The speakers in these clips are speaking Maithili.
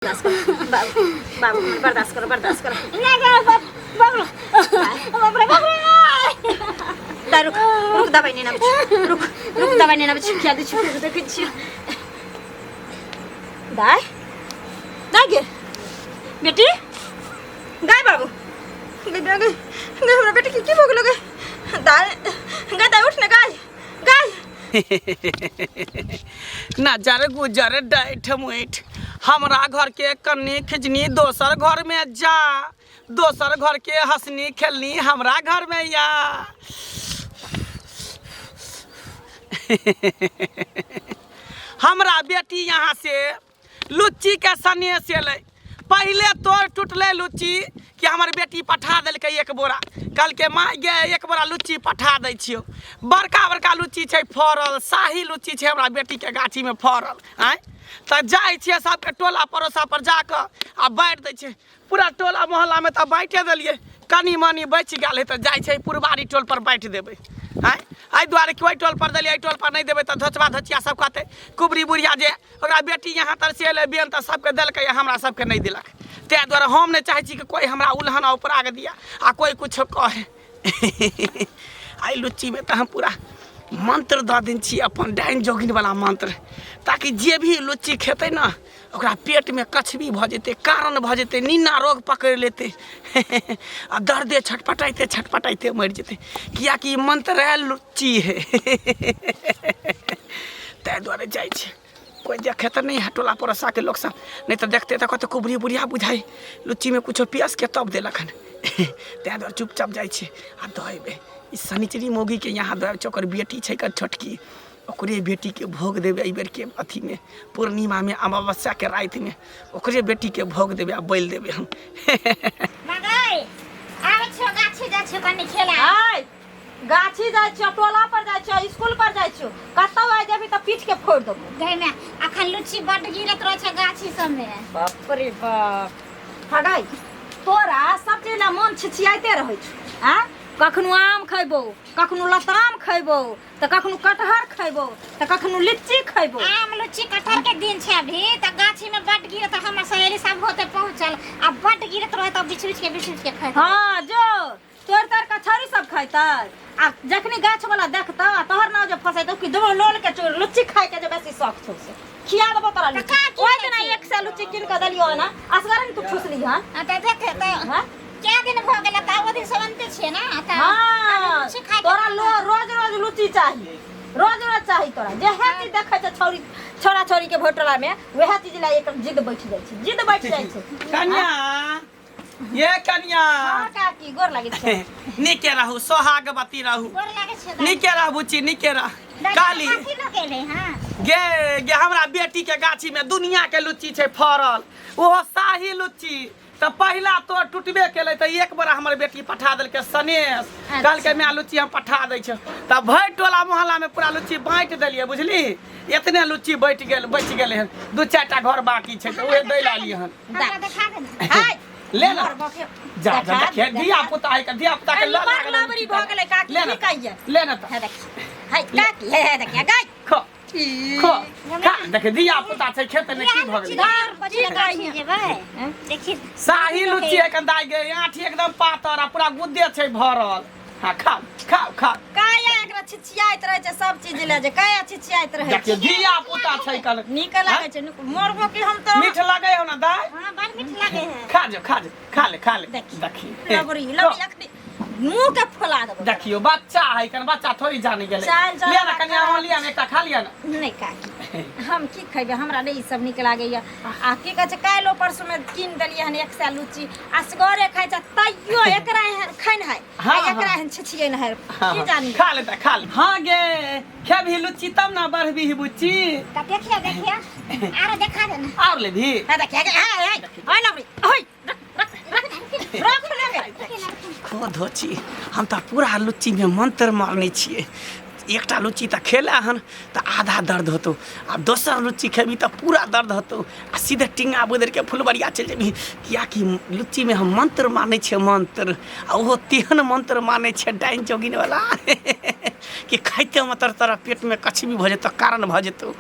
बर्दाश्त करो बाबू, बाबू बर्दाश्त करो, बर्दाश्त करो। ना गे बाप, बाप रे, बाप रे, बाप रे। दाइ रुक, रुक, दबाई नेने आबै छी। रुक, रुक, दबाई नेने आबै छी। खिया दै छी, फेर देखै छियै। दाइ, दाइ गे, बेटी, दाइ बाबू, गे, गे, गे, गे, हमरा बेटी के की भऽ गेलो गे? दाइ, गे, दाइ, उठ ने, गाय, गाय। नजर गुजर डैठ मुठ हमरा घर के कन्नी खिचनी दोसर घर में जा, दोसर घर के हंसनी खेलनी हमरा घर में या। हमरा बेटी यहाँ से लुच्ची के सनेस एलै। पहिले तोड़ टूटलै लुच्ची कि हमर बेटी पठा देलकै एक बोरा। कहलकै माय गे एक बोरा लुच्ची पठा दै छियौ। बड़का बड़का लुच्ची छै फड़ल, शाही लुच्ची छै हमरा बेटीके गाछीमे फड़ल। आँय तऽ जाइ छियै सबके टोला पड़ोसा पर जाकऽ आ बाँटि दै छियै। पूरा टोला मोहल्लामे तऽ बाँटे देलियै, कनि मनि बचि गेल है तऽ जाइ छै पुरबारी टोल पर बाँटि देबै। आँय एहि दुआरे कि ओहि टोल पर देलियै, एहि टोल पर नहि देबै तऽ धोचबा धोचिया सब कहतै कुबरी बुढ़िया जे ओकरा बेटी यहाँ तर से एलै बेन तऽ सबके देलकै हमरा सबके नहि देलक। ताहि दुआरे हम नहि चाहै छी कि कोइ हमरा उलहन आ उपराग दिया आ कोइ किछो कहे। आइ लुच्चीमे तऽ हम पूरा मंत्र दऽ देने छी अपन डाइन जोगिन वाला मंत्र, ताकि जे भी लुच्ची खेतै ने ओकरा पेटमे कछबी भऽ जेतै, कारण भऽ जेतै, नीना रोग पकड़ि लेतै आ दर्दे छटपटाइते छटपटाइते मरि जेतै, किएकि ई मंत्र लुच्ची है। ताहि दुआरे जाइ छै, कोइ देखे तऽ नहि है टोला पड़ोसाके लोक सब, नहि तऽ देखते तऽ कहते कुबरी बुढ़िया बुझाइ लुच्चीमे कुछो पियसके तब देलक हन। ताहि दुआरे चुपचाप जाइ छी आ दऽ अयबै। ई शनिचरी मौगीके यहाँ दऽ आबै छै, ओकर बेटी छै एकर छोटकी, ओकरे बेटीके भोग देबै एहि बेरके अथीमे पूर्णिमामे अमावस्याके रातिमे ओकरे बेटीके भोग देबै आ बलि देबै हम। मगै आबै छियौ गाछी जाइ छियौ कनि खेला। आइ गाछी जाइ छियौ, टोला पर जाइ छियौ, स्कूल पर जाइ छियौ, कतौ आइ जेबही तऽ पीठ के फोड़ि देबौ। गै माय, अखन लुच्ची बड्ड गिरैत रहै छै गाछी सबमे। बाप रे बाप। हगै तोरा सब चीज ला मन छिछियाइते रहै छौ। आँ कखनो आम खैबौ, कखनो लताम खैबौ, तऽ कखनो कटहर खैबौ, तऽ कखनो लीची खैबौ। आम लुच्ची कटहर के दिन छै अभी, तऽ गाछी में बड्ड गिरत, हमर सहेली सब होते पहुंचल आ बड्ड गिरत रहे तऽ बिछ बिछ के बिछ बिछ के खाइत। हाँ जो तोड़ ताड़ के छौरी सब खैतै आ जखनी गाछ वाला देखतौ आ तोहर नाव जे फंसेतौ कि दुनू लोल के चोर लुच्ची खाय के जे बेसी शौक छौ से खिया देबो तोरा लुच्ची। का की ओहि दिना खाइ छी? एक सए लुच्ची कीन के देलियौ ना, असगरे ने तू ठुसली हन। आ तऽ देखे तऽ हाँ? क्या दिन भऽ गेलै तऽ ओ दिन सब अनते छियै ना, तऽ हाँ, लुच्ची खाय के तोरा मन रोज रोज लुच्ची चाही, रोज रोज चाही तोरा। जेहे चीज देखै छै छौरी छोरा छोरी के भोटला में वएह चीज ला एक जिद बैठ जाइ छै, जिद बैठ जाइ छै। कन्या, ये कन्या। हाँ काकी गोर लागै छै। नीके रहू, सोहागवती रहू। गोर लागै छै दादी। नीके रह बुच्ची, नीके रह। दादी, काली। काकी लऽ गेलै हँ? गे, गे हमरा बेटी के गाछी में दुनिया के लुच्ची छै फड़ल, ओहो शाही लुच्ची। तऽ पहिला तो टूटबे केलै तऽ एक बोरा हमर बेटी पठा देलकै सनेस। अच्छा। कहलकै माय लुच्ची हम पठा दै छियौ। तऽ भरि टोला मोहल्ला में पूरा लुच्ची बाँटि देलियै, बुझली? एतने लुच्ची बचि गेल, बचि गेलै हन, दू चारि टा घर बाकी छै तऽ उहे दै लए एलियै हन। हमरा देखा दे ना। हाय। ले ना। मोर बाप रे। जा, जा, देखा, देखिए, देखा। धिया पुता है के, धिया पुता के अरे, ल बड़ लागल लबरी भऽ गेलै काकी, ले ना। की कहियै? ले ना तऽ। हे देखिए। हाय, काकी, हे, हे, देखिए, गाय। खो, खो, खा, देखिए, धिया पुता छै, खेत में की भऽ गेलै? की कहियै? जेबै। देखी। शाही लुच्ची है कंदाई गे, आँठी एकदम पातर आ पूरा गुद्दे छै भरल। हाँ, खाओ, खाओ, खाओ। काया एकरा छिछियाइत रहै छै सब चीज लए जे, काया छिछियाइत रहै छै। देखियौ, धिया पुता छै कल। नीक लागै छै, नीक। मरबो की हम तऽ। मीठ लागै हो ना दाइ? हाँ, बड़ मीठ लागै है। खा जो, खा जो, खा ले, खा ले। देखी। देखी। लबरी, लबरी अखनी मुंह के फुला देबो। देखियौ, बच्चा है कन, बच्चा थोड़ी जाने गेलै। चल, चल, ले ना कनिया, खा। अहाँ लिअ ना, एकटा खा लिअ ना। नहि काकी, हम की खैबै, हमरा नहि ई सब नीक लागैया। आ की कहै छै, काल्हि परसू में कीन देलियै हन एक सए लुच्ची, असगरे खाइ छै तैयो एकरा एहन खैन है, हाँ, आ एकरा हाँ। एहन छिछियै ने है, हाँ, की हाँ। जानी। खा ले तऽ खा ले। हाँ गे, खेबही लुच्ची तब ना बढ़बही बुच्ची। तऽ देखियौ, देखियौ, आरो देखा दे ना। और लेबही? हाँ, देखियौ, हाँ, हाँ, हाँ, लबरी, होय, रख, रख, रख, रख ले गे। खो धोची, हम तऽ पूरा लुच्ची में मंत्र मारने छियै। एकटा लुच्ची तऽ खेला हन तऽ आधा दर्द होतौ, आ दोसर लुच्ची खेबही तऽ पूरा दर्द होतौ आ सीधे टिंगा बदलि के फुलबरिया चलि जेबही। किएकि लुच्चीमे हम मंत्र मानै छियै, मंत्र, आ ओहो तेहन मंत्र मानै छियै डाइन जोगिन वाला कि खाइते मात्र तोरा पेटमे कछबी भऽ जेतौ, कारण भऽ जेतौ।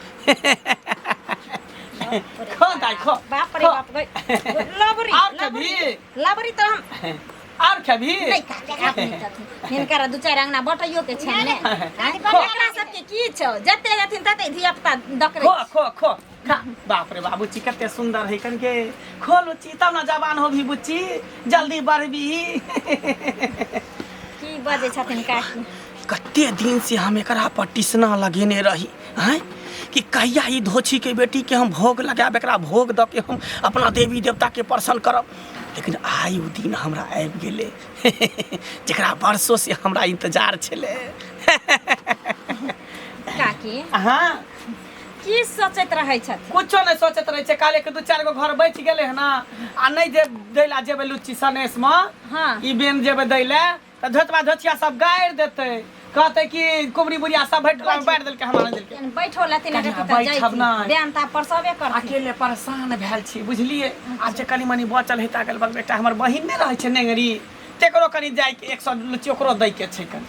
खो दाइ खो। बाप रे खो। बाप गई लबरी। और लबरी। खेबही? लबरी तऽ हम और खेबही? नहीं खाते आप नहीं छथिन। हिनकर दू चारि अंगना बटैयो के छै ने। खो। एकरा सबके की छौ, जते जथिन तते धिया पुता डकरै। खो खो खो खा। बाप रे बाबू बुच्ची कते सुंदर है कनके। खो लुच्ची तब ना जवान होबी बुच्ची, जल्दी बढ़बी। की बजै छथिन काकी? कते दिन से हम एकरा पर टिसना लगेने रही हैं कि कहिया ई धोछी के बेटी के हम भोग लगायब, एकरा भोग दऽ के हम अपना देवी देवता के प्रसन्न करब। लेकिन आइ ओ दिन हमरा आबि गेलै जकरा वर्षों से हमरा इंतजार छलै। काकी हाँ की सोचैत रहै छथिन? कुछो नहीं सोचैत रहै छै। काले के दू चारि गो घर बचि गेलै हन आ नहि जे दै ला जेबै लुच्ची सनेस मे। हाँ। ई बेन जेबै दै ला तऽ धोतबा धोचिया सब गारि देतै, कहतै कि कुबरी बुढ़िया सब भरि टोला मे बाँटि देलकै, हमरा नहि देलकै। बैठो लथिन। कनिया, अगर तऽ बैठब नहि। बेन तऽ परसबे करथिन। अकेले परेशान भेल छी बुझलियै। आब जे कनि मनि बचल है तऽ अगल बगल एकटा हमर बहिन नहि रहै छै नेंगरी, तेकरो कनि जाइके 100 लुच्ची ओकरो दैके छै कनि।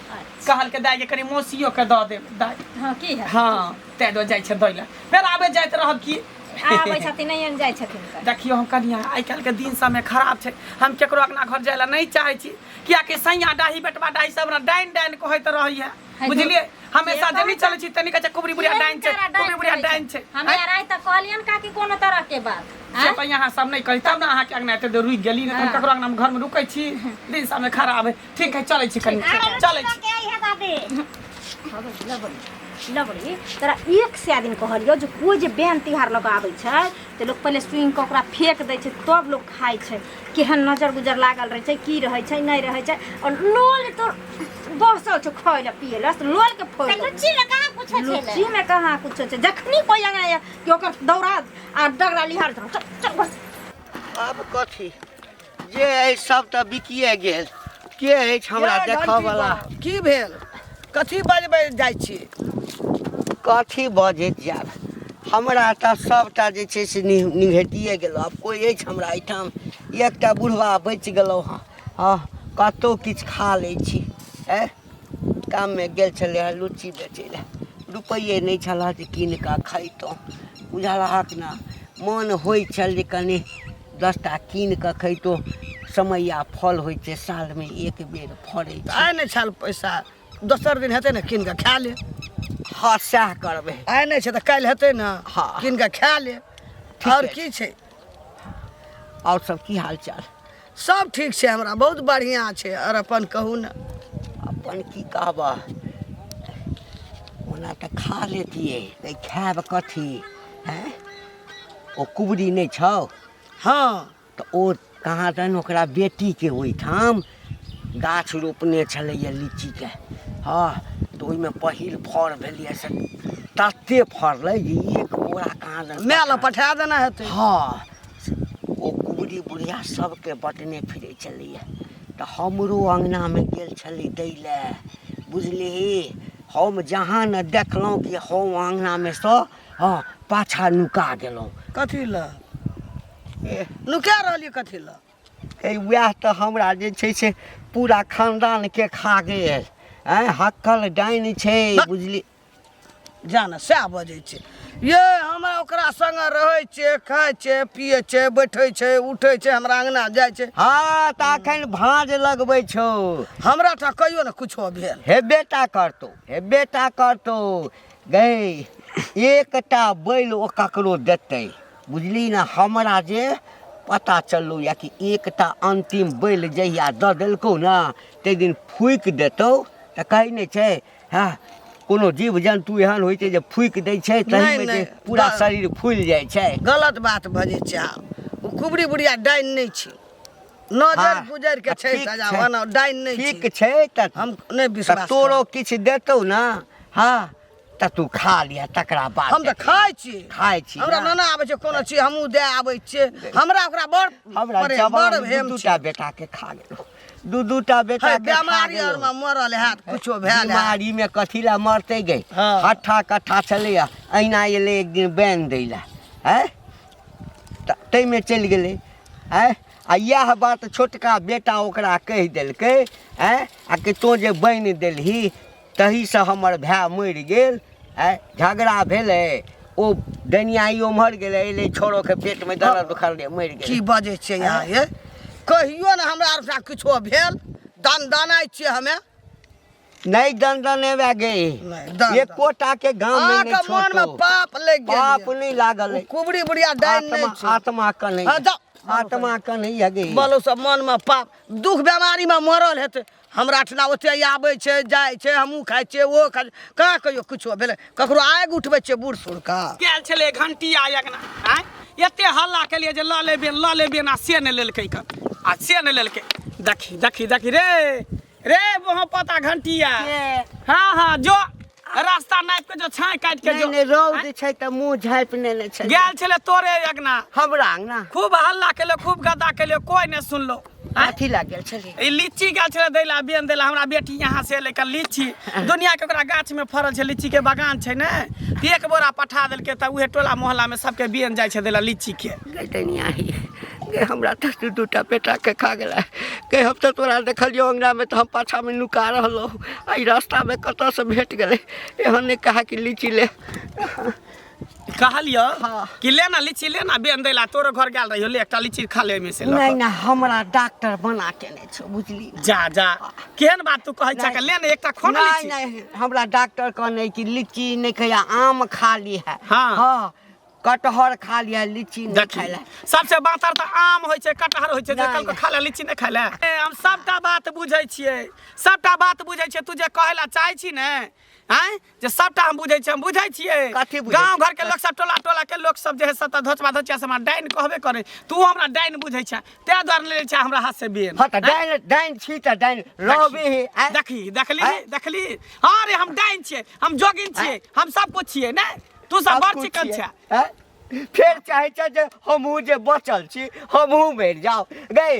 कहलकै दाइ के कनि मौसियो के दऽ देब दाइ। हाँ की है? हाँ तैं दुआरे जाइ छै दै लए, फेर आबै जाइत रहब की। आबै छथिन नहि जाइ छथिन तऽ। देखियौ हम कनिया, आइ काल्हिके दिन समय खराब छै, हम केकरो अंगना घर जाइ लए नहि चाहै छी, कियाकि सैया डाही बेटवा डाही सब ने डाइन डाइन कहैत रहैया बुझलियै। हमेशा से जे नहि चलै छी तनी कहै छै कुबरी बुढ़िया डाइन छै, कुबरी बुढ़िया डाइन छै। हमे आर आइ तक कहलियन काकी कोनो तरह के बात? से तऽ यहाँ सब नहि कही तब ने अहाँके अंगना एते देर रुकि गेली, नहि तऽ हम हाँ। ककरो अंगना घर में रुकै छी। दिन समय खराब है। ठीक है चलै छी कनि, चलै छी। लबड़ी लबड़ी तोरा एक सए दिन कहलियौ जे कोइ जे बेन तिहार लऽ कऽ आबै छै तऽ लोक पहिले सुनि कऽ ओकरा फेक दै छै तब लोक खाइ छै। केहन नजर गुजर लागल रहै छै, की रहै छै नहि रहै छै, और लोल तोर बसल छौ खाइ लए पियै लए, लोल के फोड़ि देलौ। लुच्ची में कहाँ कुछो छलै? लुच्ची में कहाँ कुछो छै? जखनी कोइ अंगना आया कि ओकर दौड़ा आ डगरा लिहार चल चल बस। आब कथी जे अछि सब तऽ बिकिए गेल, के अछि हमरा ये देखऽ घंटी वाला? बा, की भेल? कथी बजबै जाइ छी? कथी बजैत जायब, हमरा तऽ सबटा जे छै से निघटिए गेल। आब कोइ अछि हमरा एहिठाम? एकटा बुढ़वा बचि गेलहुँ हँ। हँ कतहु किछु खा लै छी। आँय काममे गेल छलै हँ लुच्ची बेचै लए, रुपैए नहि छलऽ जे कीन कऽ खैतहुँ, बुझलहक ने? मन होइ छल जे कनि 10टा कीन कऽ खैतहुँ। समैया फल होइ छै, सालमे एक बेर फड़ै छै। आइ नहि छल पैसा, दोसर दिन हेतै ने कीन कऽ खा ले। हँ सएह करबै। आइ नहि छै तऽ काल्हि हेतै ने। हाँ। कीन कऽ खा ले। आओर की छै? आओर सब की हाल चाल? सब ठीक छै, हमरा बहुत बढ़िआँ छै। आओर अपन कहू ने। अपन की कहबह, ओना तऽ खा लेतियै, तऽ खायब कथी? हैं ओ कुबरी नहि छौ? हाँ। तऽ ओ कहाँ दन ओकरा बेटीके ओहिठाम गाछ रोपने छलैए लीचीके। हँ तऽ ओहिमे पहिल फड़ भेलैए से तते फड़लै जे एक बोरा कहाँ दन माय लग पठा देना हेतै। हाँ ओ कुबरी बुढ़िया सबके बटने फिरै छलैए, तऽ हमरो अङ्गनामे गेल छलै दै लए बुझलिही। हम जहाँ ने देखलहुँ कि हम अङ्गनामे सँ हँ पाछा नुका गेलहुँ। कथी लए नुका रहलियै? कथी लए? हे वएह तऽ हमरा जे छै से पूरा खानदानके खा गेल। आँय हक्कल डाइन छै बुझली। जान सएह बजै छै ये। हमरा ओकरा संग रहै छै, खाइ छै, पियै छै, बैठै छै, उठै छै, हमरा अङ्गना जाइ छै। हाँ तऽ अखन भाँज लगबै छौ। हमरा तऽ कहियो ने कुछो भेल। हेबे टा करतौ, हेबे टा करतौ गै। एकटा बैल ओ ककरो देतै बुझली ने। हमरा जे पता चललौ या कि एकटा अन्तिम बैल जहिया दऽ देलकौ ने ताहि दिन फूकि देतौ। तऽ कहै नहि छै, हँ कोनो जीव जन्तु एहन होइ छै जे फूकि दै छै तहीमे जे नहि, पूरा शरीर फूलि जाइ छै। गलत बात बजै छै। आब ओ कुबरी बुढ़िया डाइन नहि छै, नजर गुजर के छै ठीक सजा छै। ओना डाइन नहि ठीक छै। छै तऽ हम नहि तऽ विश्वास तोरो करब। किछु देतौ ने। हँ तऽ तू खा लिअ तकरा बाद। हम तऽ खाइ छी, खाइ छी हमरा ने? नाना आबै छै कोनो चीज हमहूँ दए आबै छियै। हमरा ओकरा बड़ हमरा प्रेम, जवान बड़ भेम दू-दूटा छै। बेटा के खा गेलौ, दू दूटा बेटा है, के खा बेमारी गेलौ। आर मे मरल हैत, कुछो भेल हैत। बीमारी में कथी ला मरतै गे? हाँ। हट्ठा कट्ठा छलैया, अहिना एलै एक दिन बैन दै ला, हैं तऽ ताहिमे चलि गेलै। हैं आ इएह बात छोटका बेटा ओकरा कहि देलकै, हैं आ कि तोँ जे बनि देलही तहीसँ हमर भाय मरि गेल। आँय झगड़ा भेलै, ओ डनियाई ओम्हर गेलै, एलै छोड़ो के पेट में दर्द दुखल रे, मरि की गेलै। बजै छियै अहाँ ये? कहियो ने हमरा आर किछो भेल, दन दनाइ छियै हमे। नहीं दन दनेबे गे। नहि, दन- एकोटा के गाम में नहीं अहाँके मोनमे छोड़तौ। पाप लागि गेल पाप यऽ। नहीं लागल ओ है। कुबरी बुढ़िया डाइन आत्मा नहि छै। आत्मा के नहीं। हाँ, जाओ। आत्मा के नहीं है गे। बोलो सब मनमे पाप दुख बेमारीमे मरल हेतै। हमरा ठिना ओते आबै छै जाइ छै, हमहूँ खाइ छियै ओहो खाइ छै, कहाँ कहियो किछो भेलै? ककरो आगि उठबै छियै बूढ़ सूढ़के? गेल छलै घंटिया अङ्गना आँय, एते हल्ला केलियै जे लऽ लेबे लऽ लेबे आ से नहि लेलकै कन, आ से नहि लेलकै। देखी देखी देखी रे रे वहाँ पता घंटिया। हाँ हाँ, जो रास्ता नापि के जो छाई काटि के नहीं जो नहीं, रौद छै तऽ मुँह झाँपि नेने छै। गेल छलै तोरे अङ्गना। हमरा अङ्गना? खूब हल्ला केलियै, खूब गद्दा केलियै, कोइ नहि सुनलो। कथी लए गेल छलियै? ई लीची गेल छलै दै ला, बेन दै ला। हमरा बेटी यहाँ से एलै कल लीची, दुनिया के ओकरा गाछ में फड़ल छै, लीची के बगान छै ने, तऽ एक बोरा पठा देलकै, तऽ उहे टोला मोहल्ला में सबके बेन जाइ छै दै ला लीची के। गे डनिया ही गे, हमरा तऽ दू दूटा बेटाके खा गेलै गे। हम तऽ तोरा देखलियौ अङ्गनामे तऽ हम पाछामे नुका रहलहुँ, एहि रास्तामे कतऽसँ भेट गेलै। एहन नहि कहा कि लीची ले। कहलियो हाँ। कि ले ना लीची, ले ना बेन दै ला, तोरो घर गेल रहियो, ले एकटा लीची खा ले एहिमे से लऽ नहि कऽ। नहि, हमरा डॉक्टर बना केने छौ, बुझली ने? जा जा, केहन बात तू कहै छह? नहि। ले ने एकटा खो ना नहीं लीची। नहीं, हमरा डॉक्टर कहने कि लीची नहीं खैया, आम खा ली है। हाँ। हाँ, कटहर खा लिया, लीची नहीं देखी खाय ला। सबसे बातर तऽ आम होइ छै, कटहर होइ छै, जे नहि, कहलको नहि। खा ले लीची, नहि खाय ले। ए, हम सबटा बात बुझै छियै, सबटा बात बुझै छियै। तू जे कहै ला चाहै छी ने आँय, जे सबटा हम बुझै छियै, हम बुझै छियै। कथी बुझै गाँव छी? घर के लोक सब, टोला टोला के लोक सब जे है सबटा धोचबा धोचिया से हमरा डाइन कहबे करे। तू हमरा डाइन बुझै छै, ताहि दुआरे ले छै हमरा हाथ से बेन। हाँ तऽ डाइन डाइन छी तऽ डाइन रहबे ही आँय? देखी देखली। आँय? देखली, हाँ रे, हम डाइन छियै, हम जोगिन छियै, हम सब कुछ छियै ने। तू सब सब बड़ कुछ चिकन छियै। छै। आँय? फेर चाहै छै जे हमहूँ जे बचल छी हमहूँ मरि जाउ। गई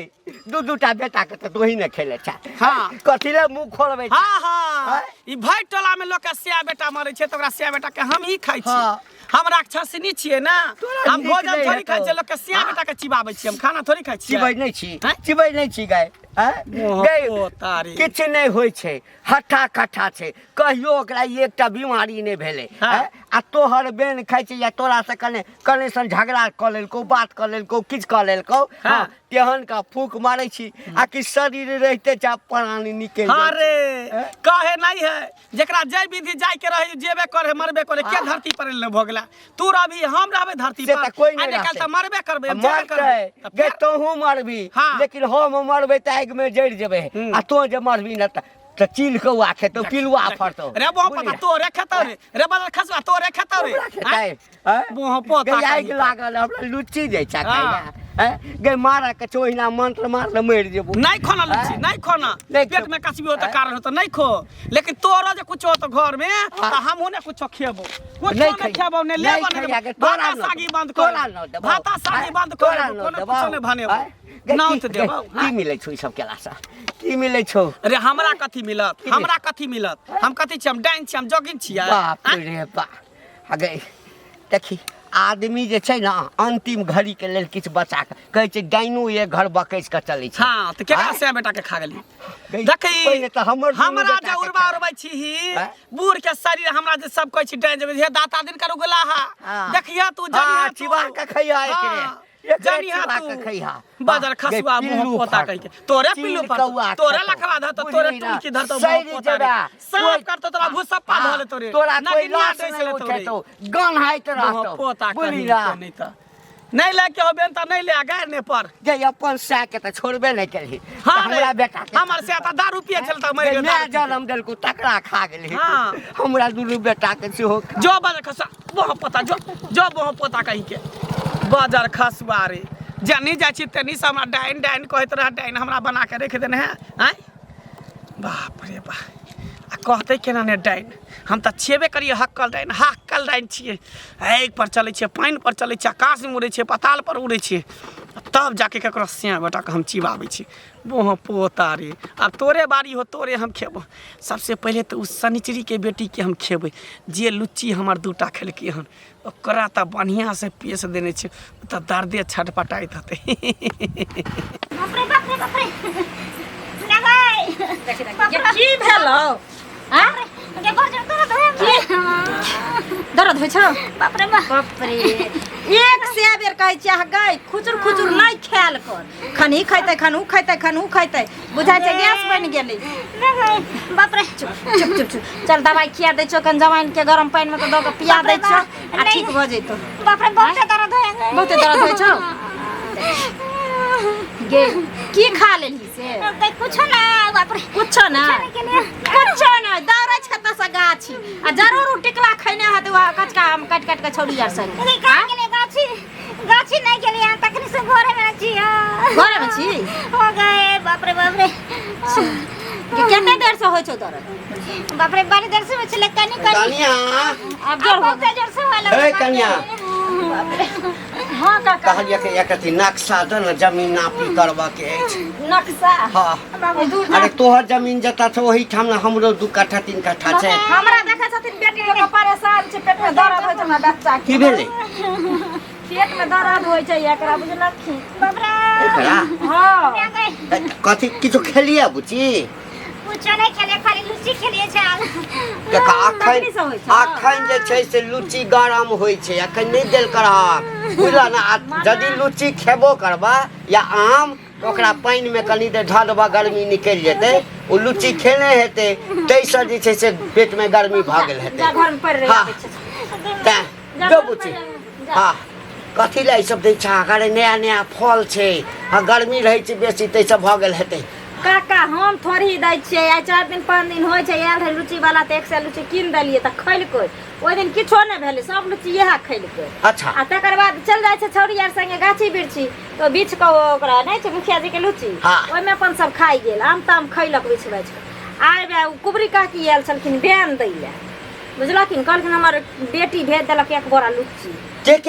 दू दूटा बेटाके तऽ तोही ने खेले छै। हाँ। कथी लए मुँह खोलबै छै? हाँ हाँ। आँय? ई भरि टोला में लोक के सिया बेटा मरै छै तऽ ओकरा सिया बेटा के हम ही खाइ छी। हाँ। हम राक्षसनी छियै ने। तोरा हम नीक भोजन नहि थोड़ी हेतौ। खाइ छियै, लोक के सिया बेटा के चिबाबै छियै, हम खाना थोड़ी खाइ छियै। चिबै नहि छी? आँय? चिबै नहि छी गाय? आँय? मोह गै, पोतारी। किछु नहि होइ छै, हट्ठा कट्ठा छै, कहियो ओकरा एकटा बीमारी नहि भेलै। हाँ। आँय? आ तोहर बेन खाइ छै या तोरासँ कने कने सन झगड़ा कऽ लेलकौ, बात कऽ लेलकौ, किछु कऽ लेलकौ। हाँ। हाँ, तेहन का फूक मारै छी आ कि शरीर रहिते छै आ प्राण निकलि जाइ हाँ छै। रे, कहे नहीं है, जेकरा जय विधि जाय के रहे जेबे करे, मरबे करे। के धरती पर एलै भऽ गेला? तू रहबी, हम रहबै धरती से पर? तऽ कोइ नहि आइ काल्हि रहतै। तऽ मरबे करबै, हम जेबे मरतै करबै। तऽ गे, फेर- तोहूँ मरबी। हाँ। लेकिन हम मरबै तऽ आगिमे जरि जेबै। आ तोँ जे मरबी ने तऽ तऽ चील कौआ खेतौ, पिलुआ फड़तौ। रे बोह पता तोरे खेतौ रे, रे बदल खसुआ तोरे खेतौ रे। हमरा खेतै आँय? बोह पोता गे, आगि कहीं। लागल हमरा लुच्ची जाइ छै खाइ हाँ। लए। आँय? गे मारऽ के छौ, ओहिना मंत्र मारले मरि जेबौ। नहीं खोना लुच्ची, आँय? नहीं खोना। नहीं पेट खेबो। में कछबी होता कारण होता नहीं खो, लेकिन तोरो जे कुछ होतो घर में तऽ हमहूँ ने कुछो खेबो, कुछो नहीं नहीं खइहे। खेबो, ने नहीं लेबो ने खइहे, देबो। गे, तोरा भाता न सागी देबौ। बंद कर, तोरा न देबौ। भाता सागी आँय? बंद कर, तोरा न कोनो देबौ। कुछो नहीं भनेबो। आँय? गे, नाउत गे, देबौ। की मिलै छौ ई सब केलासँ? की मिलै छौ? अरे हमरा कथी मिलत, हमरा कथी मिलत? हम कथी छी? हम डाइन छी, हम जोगिन छियै। बाप रे बाप, अगे देखी, आदमी जे छै ने अंतिम घड़ी के लेल किछु बचा के कहै छै, डाइनो एक घर बकैस के चलै छै। हाँ, तऽ केकरा आँय? से बेटा के खा गेली? गई, देखी पहिले तऽ हमर दुनू हमरा बेटा जे के उड़बा खा। उड़बै छी आँय? बूढ़ के शरीर हमरा जे सब कहै छी डाइन जेबै, हे दाता दिन कर उगला हा। हाँ। देखिया तू, हाँ, जनिहा तू। चिबा के खइहा एकरे। हाँ, एकरे जनिहा चिबा तू। के खइहा। बदर खसुआ गे, मुँह पिल्लू पोता फड़तौ। कहि के तोरे चील पिल्लू फड़तौ, कौआ तोरे खेतौ। लखवा धरतौ, तोरे बुझली ना? टुनकी धरतौ मुँह सड़ि पोता रे। जेबा। साफ कोइ- करतौ तोरा, भूसप्पा हाँ, धऽ लेतौ रे। तोरा कोइ नगिनिया लाश डसि नहि लेतौ रे। उठेतौ, गन्हाइत मुँह रहतौ, पोता बुझली कहीं ना? के नहीं तऽ नहीं लए के हो बेन तऽ नहीं ले गारि ने पर। गे अपन सै के तऽ छोड़बे नहि केलही। हाँ तऽ रे, हमरा बेटा के हमर से तऽ दारू पिए छल तऽ मरि गे, गेल माय दारू पी के। जनम देलकौ तकरा खा गेलही। हाँ। हमरा दुनू बेटा के सेहो खा। जो बाजर खसुआ बोह पोता, जो जो बोह पोता कहीं के बाजर खसुआ रे। जनी जाइ छी तनी से हमरा डाइन डाइन कहैत रह, डाइन हमरा बना के रख देने है। आँय बाप रे बाप, आ कहतै केना ने डाइन? हम तऽ छेबे करियै हक्कल डाइन, हक्कल डाइन छियै। आगि पर चलै छियै, पानि पर चलै छियै, आकाशमे उड़ै छियै, पताल पर उड़ै छियै, तब जाके ककरो सिया बेटाके हम चिबाबै छी। बोह पोता रे, आब तोरे बारी हो, तोरे हम खेबो। सबसे पहिले तऽ ओ शनिचरीके बेटीके हम खेबै, जे लुच्ची हमर दूटा खेलकै हन। ओकरा तऽ बढ़िआँसँ पेश देने छै, ओ तऽ दर्दे छटपटाइत हेतै। बाप रे बाप रे बाप रे, लगै देखी देखी, ये की भेलौ? आँ? गे बड़ जोर दर्द होय। की दर्द होइ छौ? बाप रे बाप। बाप रे, एक से बेर कहै छियै अहाँ गै, खुचुर खुचुर नहि खायल कर। खन ई खैतै, खन ऊ खैतै, खन ऊ खैतै, बुझाइ छै गैस बनि गेलै। बाप रे। चुप चुप चुप चुप, चल दवाइ खिया दै छियौ। कन जमाइन के गरम पानि मे दऽ कऽ पिया दै छियौ आ ठीक भऽ जैतौ। बाप रे, बहुते दर्द होय। बहुते दर्द होइ छौ गे? की खा लेलही से? कुछो ना, बाप रे। कुछो ना? कुछो ना। दौड़ै छै एतऽ से गाछी आ जरूर उ टिकला खैने हेतै, वएह कचका आम काटि काटि कऽ छौड़ी आर संगे। अरे कहाँ गेलियै? गाछी गाछी नहीं गेलियै, तखनी से घरे में छी। घरे में छी? हो गए, बाप रे बाप रे। गे, कते देर से होइ छौ दर्द? बाप रे, बड़ी देर से होइ छलै, कनी कनी। कनिया। आब जोर हो बहुते जोर से होए लगलै। ए कनिया। हाँ काका। कहलियै कि एक अथी नक्शा दे ने, जमीन नापी करबऽ के अछि। नक्शा? हाँ। दूर। अरे तोहर जमीन जतऽ छौ ओहिठाम ने हमरो 2 कट्ठा 3 कट्ठा छै। हमरा देखै छथिन, बेटी लोक परेशान छै, पेट में दर्द होइ छै हमरा बच्चा के। की भेलै? पेट में दर्द होइ छै एकरा, बुझलखिन? बाप रे। एकरा? हाँ। गए। कथी किछो खेलियै बुची? कुछो नहीं खेलिए, खाली लुच्ची खेलिए छाल। देख अखन तखनी से होइ छै। अखन जे छै से लुच्ची गरम होइ छै, अखन नहि देल करहक, बुझल ने? आ यदि लुच्ची खेबो करबा या आम, तऽ ओकरा पानिमे कनि देर धऽ देबऽ, गर्मी निकलि जेतै। ओ लुच्ची खेने हेतै, ताहिसँ जे छै से पेटमे गर्मी भऽ गेल हेतै। जा, घरमे पड़ि रही। हाँ। आबै छै। तेँ जा, जो घरमे बुच्ची। पड़ि जा। हँ, कथी लए ई सब दै छह? अरे नया नया फल छै आ गर्मी रहै छै बेसी, ताहिसँ भऽ गेल हेतै। काका, हम थोड़ी दै छियै। आइ 4 दिन 5 दिन होइ छै। आयल रहै लुच्ची वाला तऽ 100 लुच्ची कीन देलियै तऽ खैलकै। ओहि दिन किछो नहि भेलै, सब लुच्ची इएह खैलकै। आ तकर बाद चलि जाइ छै छौड़ी आर संगे गाछी बिरछी, तऽ बीछ कऽ ओकरा नहि छै मुखिया जी के लुच्ची, ओहिमे अपन सब खाइ गेल, आम ताम खैलक बिछ बाछि कऽ। आइ बे ओ कुबरी काकी आयल छलखिन बेन दै लए, बुझलखिन? कहलखिन हमर बेटी भेज देलक एक बोरा लुच्ची।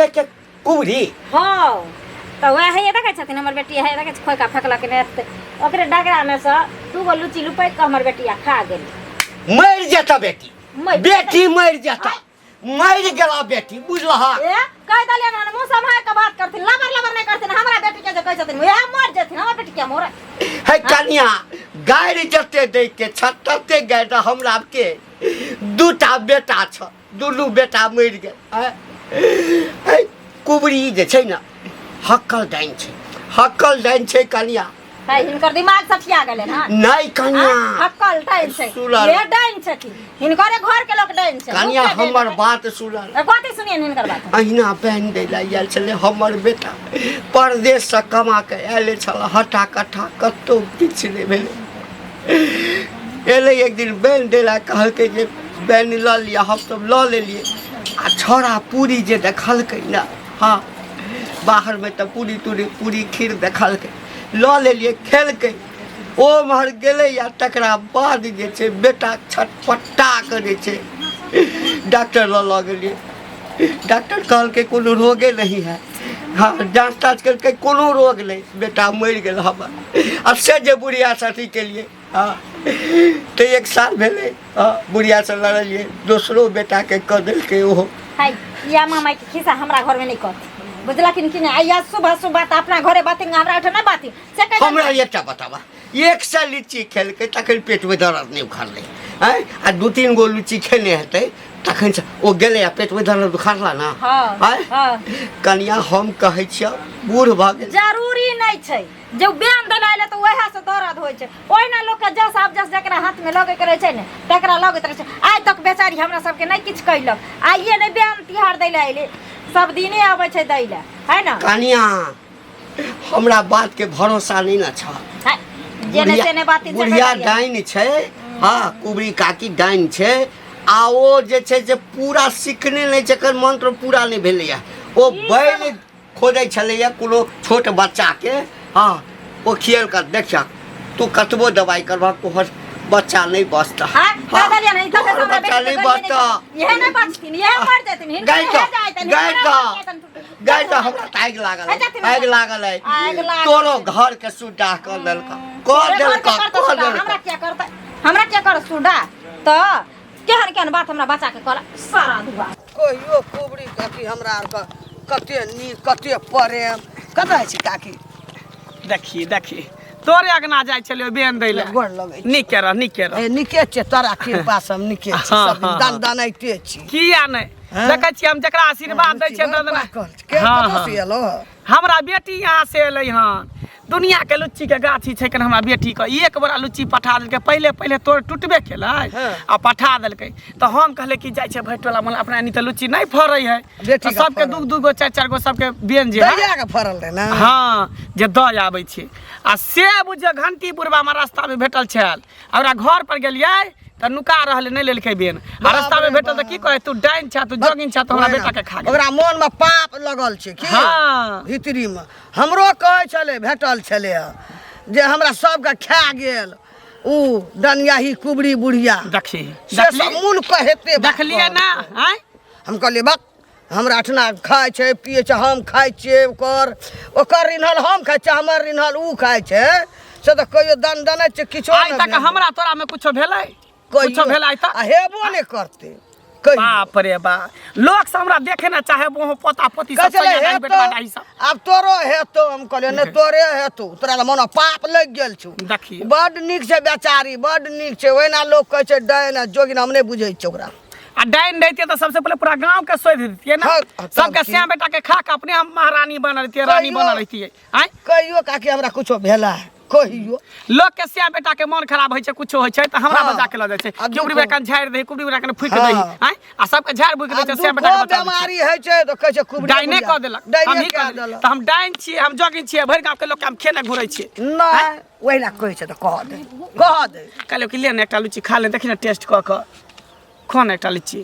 के कुबरी? हाँ, तऽ वएह हे देखै छथिन हमर बेटी, हे देखै छै, खोइका फेकलक ने एते। ओकरे डगरामे सँ दूगो लुच्ची लुपैक कऽ हमर बेटिया खा गेल। मरि जेतऽ बेटी। मरि बेटी मरि जेतऽ, मरि गेला बेटी, बुझलह? ए, कहि देलियनि हन, मुँह सम्हारि कऽ बात करथिन, लबर लबर नहि करथिन। हमरा बेटी के जे कहै छथिन वएह मरि जेथिन, हमर बेटी के मरे? हे कनिया, गारि जते दै के छ तते गारि दऽ। हमरा के दूटा बेटा छ, दुनू बेटा मरि गेल। आँय? हे कुबरी जे छै ने, हक्कल डाइन छै, हक्कल डाइन छै कनिया। है, हिनकर दिमाग सठिया गेलनि हन। नहि कनिया। हक्कल डाइन छै? सुनल। ये डाइन छथिन, हिनकरे घर के लोक डाइन छै। कनिया, मुखिया डाइन हमर छै। बात सुनल। कथी सुनियनि हिनकर बात? अहिना बहन दै लए आयल छलै हमर बेटा, परदेशसँ कमा कऽ आयले छल, हटा कट्ठा कतहु किछु नहि भेलै। एलै एक दिन बहन दै लए, कहलकै जे बहन लऽ लिअ। हमसभ लऽ लेलियै आ छौड़ा पूरी जे देखलकै ने, हँ, बाहरमे तऽ पूरी तूरी, पूरी खीर देखलकै, लऽ लेलियै, खेलकै, ओम्हर गेलै आ तकरा बाद जे छै बेटा छटपटा कऽ जे छै डॉक्टर लऽ लऽ गेलियै। डॉक्टर कहलकै कोनो रोगे नहीं है। हाँ, जाँच ताँच केलकै, कोनो रोग नहि, बेटा मरि गेल हमर। आ से जे बुढ़ियासँ अथी केलियै, हँ, तऽ एक साल भेलै, हँ, बुढ़ियासँ लड़लियै, दोसरो बेटाके कऽ देलकै ओहो। है, या मामा के खिस्सा हमरा घर में नहीं कहती, बुझलखिन कि नहीं? आइया सुबह सुबह तऽ अपना घरे बातिन, हमरा ओहिठाम नहि बातिन से कहि। हमरा एकटा बताबा, 100 लीची खेलकै तखन पेटमे दर्द नहि उखड़लै? आँय, आ दू तीन गो लीची खेने हेतै तखन से ओ गेलै आ पेटमे दर्द उखड़ला ने? हाँ। आँय? हाँ। कनिया, हम कहै छियै बूढ़ भऽ गेल। जरूरी नहि छै जे बेन देलाइले तऽ वएह से दर्द होइ छै। ओहिना लोकके जस आब जस जकरा हाथमे लगैके रहै छै ने, तकरा लगैत रहै छै। आइ तक बेचारी हमरा सबके नहि किछु कैलक, आइए नहि बेन तिहार दै लए अयलै, सब दिने अबै छै दै लए, है ने? कनिया, हमरा बातके भरोसा नहि ने छ। है, जे नहि से नहि बात। बुढ़िया डाइन छै। हँ, कुबरी काकी डाइन छै आ ओ जे छै से पूरा सिखने नहि छै, एकर मंत्र पूरा नहि भेलैया। ओ बैल खोजै छलैया कोनो छोट बच्चाके। हँ, ओ खियल कर देखिया, तू कतबो दवाइ करबह तोहर बच्चा नहि बचतह। हाँ, कह देलियै ने, ई तक तोहर हमरा बच्चा बेटी नहि के गरीबी बचतह। इएह नहि बचथिन, इएह मर जेथिन, हिनकर गाय इएह तऽ जाइतनि, गाय हिनकर तऽ मर जेतनि। गाय तऽ हमरा तऽ आगि लागल है है। जाथिन। आगि लागल है। आगि लागल तोरो है। घर के सुड्डा कऽ देलक, कऽ तोरे देलक, घरके करतौ कऽ सुडा, हमरा देलक। किया करतै? हमरा किया कर सुडा? तऽ केहन केहन बात हमरा बच्चा के कहला सारा दुआ। कहियो कुबरी काकी हमरा आरके कते नीक, कते प्रेम कतऽ छै काकी? देखी देखी, तोरे अगना जाइ छलियो बेन दै ले। गोर लगै छी। नीके रह, नीके रह। ए, नीके छै तोरा कृपा से हम नीके छी। हाँ, सब दिन हाँ, दान दानाइते छी। किया नहि? हाँ? देखै छियै हम जकरा आशीर्वाद दै छियै बड़ ददना। पाकल छै। के हाँ, कतऽ हाँ। से एलो? हमरा बेटी यहाँ से एलै हन। दुनिया के लुच्ची के गाछी छै कन हमरा बेटी के एक बोरा लुच्ची पठा देलकै। पहिले पहिले तोड़ टूटबे केलै हाँ। आ पठा देलकै। तऽ हम कहले कि जाइ छै भटोला मोहल्ला, अपना एनी तऽ लुच्ची नहि फड़ै है। बेटी तऽ के सबके फड़ल। दू दू गो चारि चारि गो सबके बेन जे है। दैया के फड़ल रहे ना? हाँ, जे दऽ आबै छै। आ से बुझियौ घंटी बुढ़बामे रास्तामे भेटल छल। आ ओकरा घर पर गेलियै तऽ नुका रहलै, नहि लेलकै बेन। आ बाप रास्तामे रे भेटल तऽ बाप। की कहै, तू डाइन छह, तू जोगिन छह, तऽ हमरा ओहिना। बेटाके खा गेल। ओकरा मोन में पाप लगल छै की? हाँ। भीतरी में हमरो कहै छलै, भेटल छलै हँ, जे हमरा सबके खा गेल उ डनियाही कुबरी बुढ़िया। देखी, से देखली? सब मोन कहेते बात देखलियै ना? कहलकै। आँय? हम कहलियै बक, हमरा अठना खाइ छै पियै छै, हम खाइ छियै ओकर, ओकर रिन्हल हम खाइ छियै, हमर रिन्हल उ खाइ छै। से तऽ कहियो दन दनै छै किछो आइ नहि तक भेलै। हमरा तोरा में कुछो भेलै? कहियो। कुछो भेलै आइ तक? आ हेबो नहि करतै कहियो। बाप रे बाप, लोक सब हमरा देखे ना चाहे, वो पोता पोती सब कहै छलै, सैया दाइ हेतौ, बेटवा दाइ सब। आब तोरो हेतौ। हम कहलियै नहि तोरे हेतौ, तोरा तऽ मोन पाप लागि गेल छौ। देखियौ। बड नीक छै बेचारी, बड नीक छै। ओहिना लोक कहै छै डाइन आ जोगिन, हम नहि बुझै छियै ओकरा। आ डाइन रहितियै तऽ सबसे पहिले पूरा गाँव के सोधि दितियै ना? हाँ, तब सबके की? श्याम बेटा के खा के अपने हम महारानी बनल रहितियै, रानी कहियो- बनल रहितियै। आँय? कहियो काकी हमरा कुछो भेला है? कहियो लोक के श्याम बेटा के मन खराब होइ छै, कुछो होइ छै तऽ हमरा हाँ। बजा के लऽ जाइ छै। आ कुबरी दुखो- बेटा कन झाड़ि दही, कुबरी बेटा कन फूकि हाँ। दही। आँय? आ सबके झाड़ि फूकि दै आ छै, श्याम बेटा के दुखो बचा दै छै। बेमारी होइ छै तऽ कहै छै कुबरी डाइने बुढ़िया। कऽ देलक। डाइने हमही कऽ कऽ देलक। देलक। तऽ हम डाइन छियै, हम जोगिन छियै, भरि गाँव के लोक के हम खेने घुरै छियै। नहि, ओहिना कहै छै तऽ कह दे, कह दे। कहलियै कि ले ने एकटा लुच्ची खा ले, देखी ने टेस्ट कऽ कऽ खो ने एकटा लुच्ची।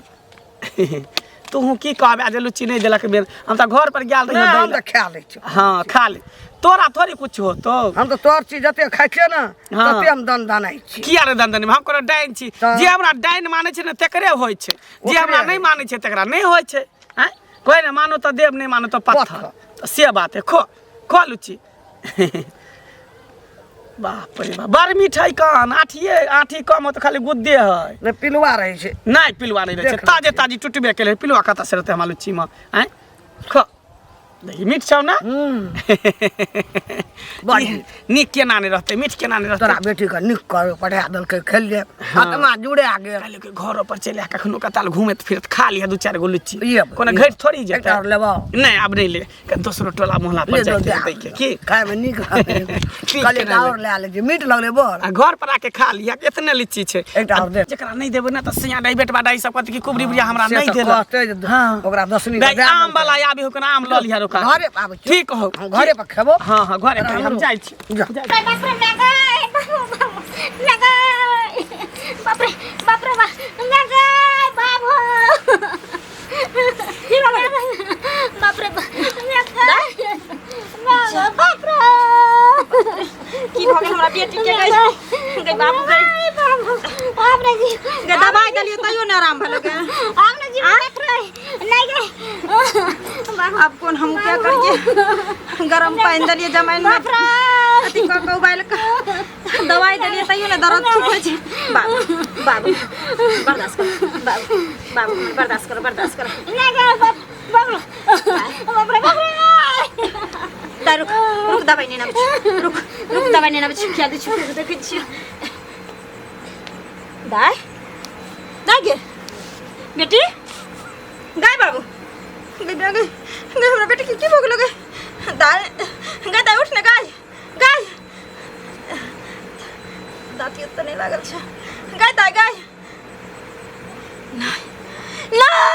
तोहूँ की कहबे जे लुच्ची नहि देलक बेर। हम तऽ घर पर गेल रहियै नहि, दै हम लए। तऽ खा लै छियौ। हाँ, खा ले, तोरा थोड़ी कुछ होतो। हम तऽ तोहर चीज जते खाइ छियै ने हाँ। तते हम दन दनाइ छी। किया रे दन दन? हम कोनो डाइन छी? तऽ- जे हमरा डाइन मानै छै ने तकरे होइ छै, जे ओकरे हमरा नहि होइ। मानै छै तकरा नहि होइ छै। आँय, कोइ ने मानो तऽ देव, नहि मानो तऽ पत्थर। पत्थर। तऽ से बात है। खो खो लुच्ची। बाप रे बाप, बड़ मीठ है कान। आठिए आठी कम हो तऽ खाली गुद्दे है। नहि पिलुआ रहै छै। नहि, पिलुआ नहि रहै छै। देख लै ताजे ताजी टुटबे केलै, पिलुआ कतऽ से रहतै हमरा लुच्चीमे? आँय, खो, देखी मीठ छौ ना? बड़ नीक केना नहि रहतै, मीठ केना नहि रहतै? तोरा बेटीके नीक कर पठा देलकै, खेलियै, आत्मा जुड़ा गेल। कहलियै कि घरो पर चलि आ, कखनो कताल घूमैत फिरैत खा लिह दू चारि गो लुच्ची। ये- कोनो ये। घटि थोड़ी जेतै। एकटा आओर लेबौ? नहि, आब नहि ले, कनि दोसरो टोला मोहल्ला पर ले जाइके दे दैके की खायमे नीक लगलै। ठीक कहलियै केना आओर लए लै छी, मीठ लगलै बड़। आ घर पर आके खा लिह, एतने लीची छै। एकटा आओर दे। जेकरा नहि देबै ने तऽ सिया डाइ बेटबा डाइ सब कहतै कि कुबरी बुढ़िया हमरा से नहि तऽ देलक। कहतै जे हाँ। ओकरा दसनी दाइ, आम वाला आबी हो, आम लऽ लिह रोका। घरे पर आबै छी। ठीक हो। हम घरे पर खेबो। हाँ हाँ, घरे पर हम जाइ छी। जा। बाप रे मैं गए, बाबू बाबू मैं गए, बाप रे बाप रे बाप मैं गए बाबू, बाप रे बाप मैं गए बाप रे। की भऽ गेल हमरा बेटी के? गई गई बाबू, गई बाबू, बाप रे जी। गई, दबाई देलियै तैयो नहि आराम भेलै गे। आब ना जी बाप रे नहीं गए बाबू। आब कोन हम उपाय करियै? गरम पानि देलियै, जमाइन में बाप रे अथी कऽ कऽ उबालि कऽ दबाई देलियै, तैयो नहि दर्द ठीक होइ छै। बाबू बाबू बर्दाश्त करो, बाबू बाबू बर्दाश्त करो, बर्दाश्त करो। नहीं गए बाप बाप बाप रे बाप रे। दाइ रुक रुक, दबाई नहि आबै छी, रुक रुक, दबाई नहि आबै छी, खिया दै छी, देखै छियै। दाइ दाइ गे बेटी, गाय बाबू, गई गई गई, हमरा बेटी के की भऽ गेलो गे? दाइ गाय, दाइ उठ ने, गाय गाय, दाँती ओतऽ नहि लागल छै। गाय दाइ गाय, नहि नहि।